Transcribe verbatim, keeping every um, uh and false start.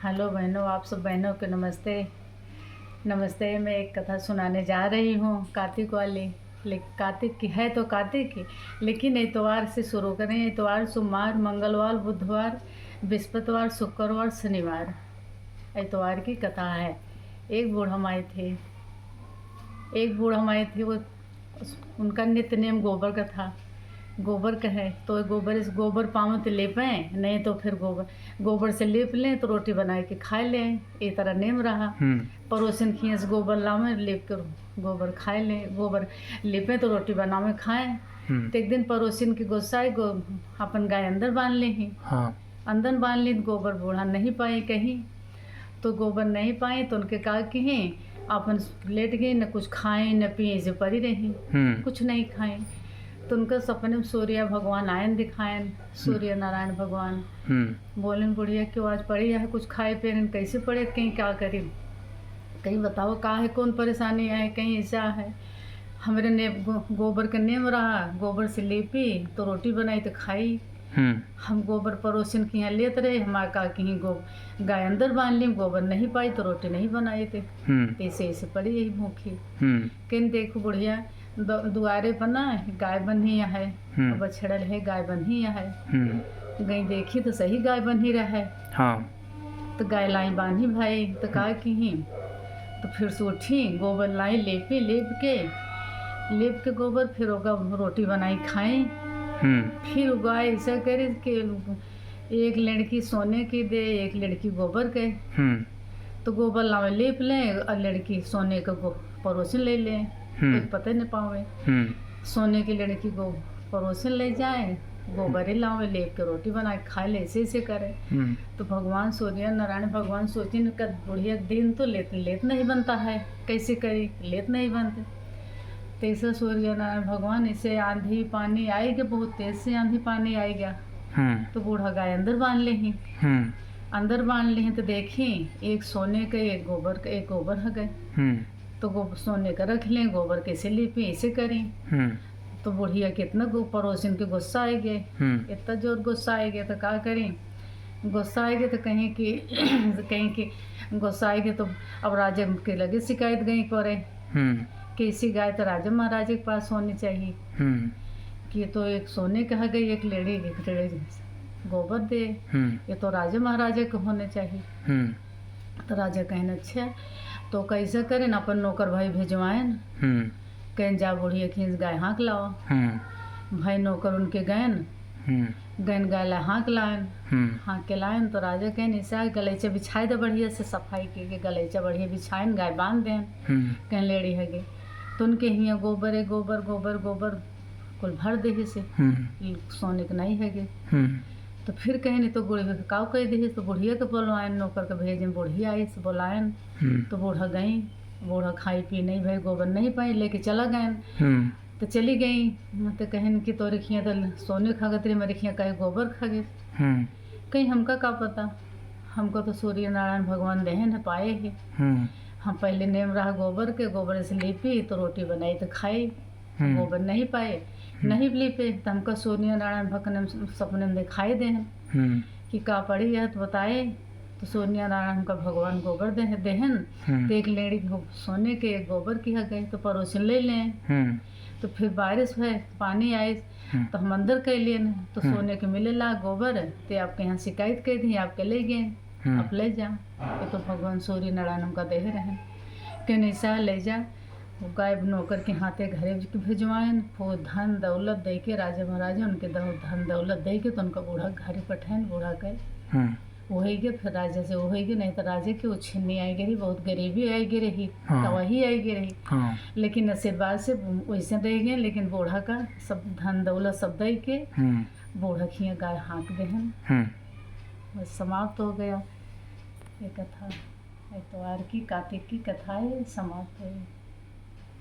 हेलो बहनों, आप सब बहनों के नमस्ते। नमस्ते, मैं एक कथा सुनाने जा रही हूँ कार्तिक वाली। ले-, कार्तिक की है तो कार्तिक की, लेकिन इतवार से शुरू करें। इतवार, सोमवार, मंगलवार, बुधवार, बृहस्पतिवार, शुक्रवार, शनिवार, इतवार की कथा है। एक बूढ़ा माई थे, एक बूढ़ा माई थे, वो उनका नित्य नेम गोबर का था। गोबर का है तो गोबर, इस गोबर पावत लेपें, नहीं तो फिर गोबर, गोबर से लेप लें तो रोटी बनाए के खाए लें, ये तरह नेम रहा। हम्म। पड़ोसिन खियाँ से गोबर लावें, लेप के गोबर खाए लें, गोबर लेपें तो रोटी बनावें खाएं। हम्म। तो एक दिन पड़ोसिन के गुस्सा आए, गो-, अपन गाय अंदर बांध ले ही। हाँ। अंदर बांध ली तो गोबर बूढ़ा नहीं पाई कहीं, तो गोबर नहीं पाई तो उनके का किहीं, अपन लेट गई, न कुछ खाई न पिए, ऐसे पड़ी रही, हम्म। कुछ नहीं खाई। तो उनका सपने में सूर्य भगवान आयन दिखायन, सूर्य नारायण भगवान। हम्म। बोलेन, "बुढ़िया, क्यों आज पड़ी है, कुछ खाए पिए न, कैसे पड़े, कहीं क्या करी, कहीं बताओ का है, कौन परेशानी है, कहीं ऐसा है?" हमरे ने गो-, गोबर के नेम रहा, गोबर से लेपी तो रोटी बनाई तो खाई। हम्म। हम गोबर पड़ोसिन के यहाँ लेत रहे, हमार का किहीं गो-, गाय अंदर बांध ली, गोबर नहीं पाई तो रोटी नहीं बनाई थे। हम्म। तो ऐसे, ऐसे पड़ी यही भूखी। हम्म। कहीं देखो बुढ़िया, द-, दुआरे पर ना गाय बंधी है, हम्म। बछड़ल है, गाय बंधी है। हम्म। गई देखी तो सही गाय बंधी रहे। हाँ। तो गाय लाई बांधी भाई, तो का किहीं, तो फिर से उठी, गोबर लाई, लेपी, लेप के, लेप के गोबर, फिर ओका रोटी बनाई खाई। हम्म। फिर उ गाय ऐसा करे कि एक लड़की सोने की दे, एक लड़की गोबर के। हम्म। तो गोबर लावे, लेप ले, और लड़की सोने के गो-, पड़ोसिन ले ले, हम्म। कोई पता न पावे। हम्म। सोने की लड़की गो-, पड़ोसिन ले जाए, गोबरे लावे, लेप के रोटी बना के खाए ले, ऐसे, ऐसे करे। हम्म। तो भगवान सूर्य नारायण भगवान सोचिन, "कद बुढ़िया दिन तो लेत, लेत नहीं बनता है, कैसे करी, लेत नहीं बनते।" तो ऐसे सूर्य नारायण भगवान, ऐसे आंधी पानी आएगे, बहुत तेज से आंधी पानी आएगा। हम्म। तो बूढ़ा गाय अंदर बांध ले ही। हम्म। अंदर बांध ले ही तो देखी, एक सोने के, एक गोबर के, एक गोबर हगे। हम्म। तो गो-, सोने का रख लें, गोबर कैसे लेपी, ऐसे करी। हम्म। तो बुढ़िया के इतना गो-, पड़ोसिन के गुस्सा आएगे, हम्म। इतना जोर गुस्सा आएगे तो का करी? गुस्सा आएगे तो कहीं कि, कहीं कि गुस्सा आएगे तो अब राजा के लगे शिकायत गई करे। हम्म। कि ऐसी गाय तो राजा महाराज के पास होनी चाहिए। हम्म। कि तो एक सोने के हगे, एक लेड़ी, एक लेड़ी गोबर दे, हम्म। ये तो राजा महाराजा के होने चाहिए। हम्म। तो राजा कहन, "अच्छा।" तो कैसे करें, अपन नौकर भाई भेजवाएन। हम्म। कहन, "जा बुढ़िया खींच गाय हाँक लाओ।" हम्म। भाई नौकर उनके गएन, हम्म। गएन गाय ला हाँक लाएन। हम्म। हाँक के लाएन तो राजा कहन, "ऐसा गलैचा बिछाए दे बढ़िया से, सफाई के, के गलैचा बढ़िया बिछाएन, गाय बांध देन।" हम्म। कहन, "लेड़ी हगे।" तो उनके हियाँ गोबर है, गोबर, गोबर, गोबर, कुल भर देहे से, हम्म। सोने के नहीं हगे। हम्म। तो फिर कहे, "नहीं तो बुढ़िया के काव कह देहे।" तो बुढ़िया के बोलवाएन, नौकर के भेजेन, बुढ़िया आई से बोलाएन। हम्म। तो बूढ़ा गई, बूढ़ा खाई पी नहीं भाई, गोबर नहीं पाई, लेके चला गएन। हम्म। तो चली गई, तो कहन कि "तोरे खिया तो सोने खागत रहे, मेरे खिया काहे गोबर खागे?" हम्म। कहीं हमका का पता, हमको तो सूर्य नारायण भगवान देहन है, पाए है। हम्म। हम पहले नेम रहा गोबर के, गोबर से लीपी तो रोटी बनाई तो खाई। हम्म। गोबर नहीं पाए, हम्म। नहीं लीपे, तो हमका सूर्य नारायण भगवान सपने में दिखाई देहन हम्म। कि का पड़ी है तो बताए। तो सूर्य नारायण हमका भगवान गोबर दे, देहन, हम्म। तो एक लेड़ी गो-, सोने के, एक गोबर की हगे, तो पड़ोसिन ले लें। हम्म। तो फिर बारिश भय, पानी आए, हम्म। तो हम अंदर कइ लेन, तो हम्म। सोने के मिलेला गोबर, ते आपके यहाँ शिकायत कइ दी, आपके ले गए, हम्म। आप ले जा। ये तो भगवान सूर्य नारायण हमका देहे रहेन, के नहीं सा ले जा। वो गाय नौकर के हाथे घरे भेजवाएन, वो धन दौलत दे के, राजा महाराजा उनके दौ-, धन दौलत दे के, तो उनका बूढ़ा घरे पठाएन, बूढ़ा के हम्म। वही के फिर राजा से वही के, नहीं तो राजा के उछिन्नी आई गई रही, बहुत गरीबी आई गई रही, हाँ। तबाही आई गई रही। हाँ। लेकिन आशीर्वाद से वैसे रह गए, लेकिन बूढ़ा का सब धन दौलत सब दे के हम्म। बूढ़ा खिया गाय हाँक देहन। हम्म। बस समाप्त हो गया ये कथा। एतवार की, कार्तिक की कथा ये समाप्त हुई।